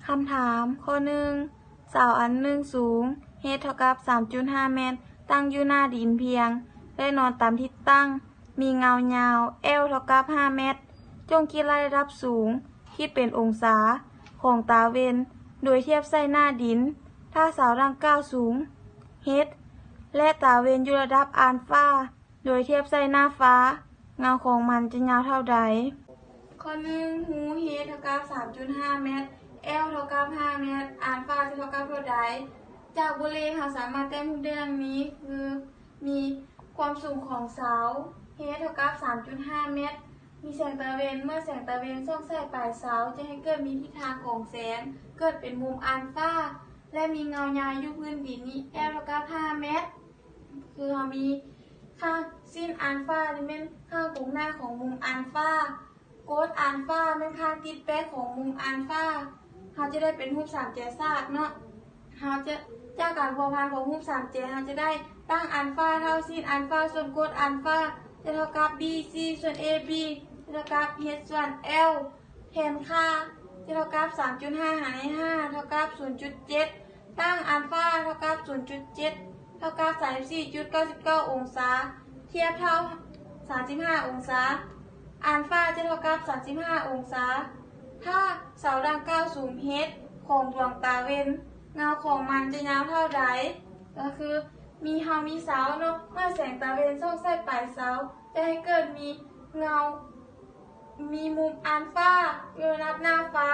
ຄຳຖາມ ຂໍ້ໜຶ່ງ ເສົາອັນໜຶ່ງສູງ h ເທົ່າກັບສາມຈຸດຫ້າແມັດ ຕັ້ງຢູ່ໜ້າດິນພຽງ ແລະນອນຕາມທິດຕັ້ງ ມີເງົາຍາວ L ເທົ່າກັບຫ້າແມັດ. ຈົ່ງຄິດໄລ່ລະດັບສູງ ຄິດເປັນອົງສາ ຂອງຕາເວັນ ໂດຍທຽບໃສ່ໜ້າດິນ. ຖ້າເສົາດັ່ງກ່າວສູງ h ແລະຕາເວັນຢູ່ລະດັບອານຟາ ໂດຍທຽບໃສ່ໜ້າຟ້າ ເງົາຂອງມັນຈະຍາວເທົ່າໃດ? ຂໍ້ໜຶ່ງ h ເທົ່າກັບສາມຈຸດຫ້າແມັດ L ເທົ່າກັບຫ້າແມັດ ອານຟາຈະເທົ່າກັບເທົ່າໃດ? ຈາກບົດເລກເຮົາສາມາດແຕ້ມຮູບໄດ້ດັ່ງນີ້ ຄື ມີຄວາມສູງຂອງເສົາ h ເທົ່າກັບສາມຈຸດຫ້າແມັດ ມີແສງຕາເວັນ ເມື່ອແສງຕາເວັນສ່ອງໃສ່ປາຍເສົາ ຈະໃຫ້ເກີດມີທິດທາງຂອງແສງ ເກີດເປັນມຸມອານຟາ ແລະມີເງົາຍາວຢູ່ພື້ນດິນນີ້ L ເທົ່າກັບຫ້າແມັດ ຄືເຮົາມີຂ້າງຊີ້ນອານຟານີ້ແມ່ນຂ້າງກົງໜ້າຂອງມຸມອານຟາ ກົດອານຟາແມ່ນຂ້າງຕິດແປກຂອງມຸມອານຟາ ເຮົາຈະໄດ້ເປັນຮູບສາມແຈສາກເນາະ ເຮົາຈະ ຈາກການພົວພັນຂອງຮູບສາມແຈ ເຮົາຈະໄດ້ຕັ້ງອານຟາເທົ່າຊີ້ນອານຟາສ່ວນກົດອານຟາ ຈະເທົ່າກັບ bc ສ່ວນ ab ຈະເທົ່າກັບ h ສ່ວນ l ແທນຄ່າ ຈະເທົ່າກັບສາມຈຸດຫ້າຫານໃຫ້ຫ້າ ເທົ່າກັບສູນຈຸດເຈັດ ຕັ້ງອານຟາເທົ່າກັບສູນຈຸດເຈັດ ເທົ່າກັບສາມສິບສີ່ຈຸດເກົ້າສິບເກົ້າອົງສາ ທຽບເທົ່າສາມສິບຫ້າອົງສາ ອານຟາຈະເທົ່າກັບສາມສິບຫ້າອົງສາ ຖ້າເສົາດັ່ງກ່າວສູງ h ຂອງດວງຕາເວັນ ເງົາຂອງມັນຈະຍາວເທົ່າໃດ? ກໍຄືມີ ເຮົາມີເສົາເນາະ ເມື່ອແສງຕາເວັນສ່ອງໃສ່ປາຍເສົາ ຈະໃຫ້ເກີດມີເງົາ ມີມຸມອານຟາຢູ່ລະດັບໜ້າຟ້າ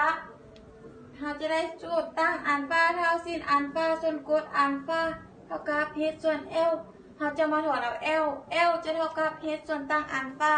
ເຮົາຈະໄດ້ສູດຕັ້ງອານຟາເທົ່າຊີ້ນອານຟາສ່ວນກົດອານຟາ ເທົ່າກັບ h ສ່ວນ l ເຮົາຈະມາຖອນເອົາ l l ຈະເທົ່າກັບ h ສ່ວນຕັ້ງອານຟາ